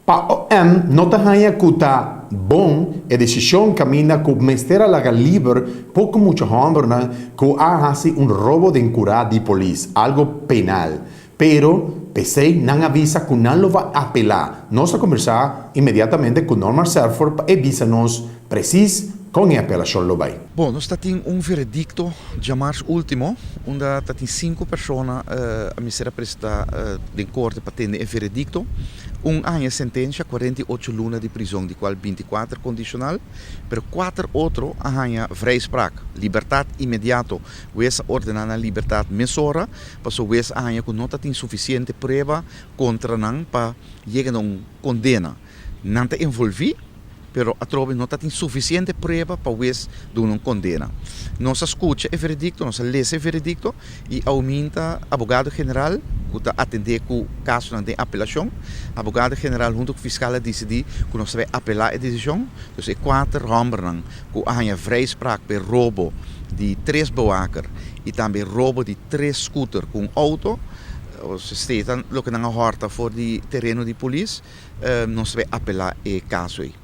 Pa OM no ta haña ku ta bon e desishon kaminda ku mester a laga liber poko mucha hòmbernan ku a hasi un robo den kurá di polis, algo penal. Pero, p'esei nan a bisa ku nan lo va apelá. Nos a kombersá inmediatamente ku Norman Serford pa e bisa nos presis kon e apelashon lo bai. Bon, nos ta tin un veredikto djamars último, unda ta tin sinku persona a mester a presentá den korte pa tende e veredikto. Un a haña sentensha 48 luna di prizon, di kual 24 kondishonal, pero kuater otro a haña vrijspraak, libertat inmediato. Wes a ordená nan libertat mesora, pasobra wes a haña ku no ta tin sufisiente prueba kontra nan pa yega na un kondena. Nan ta envolví, pero atrobe no ta tin sufisiente prueba pa wes duna un kondena. Nos a skucha e veredikto, nos a lesa e veredikto i awominta abogado general ku ta atendé ku kasonan den apelashon, abogado general huntu ku fiskal a disidí ku nos ta bai apelá e desishon. Dus e kuater hòmbernan ku a haña vrijspraak p'e robo di tres bewaker i tambe robo di tres skuter ku un outo, Steta loke nan a hòrta for di tereno di polis, nos ta bai apelá e kaso ei.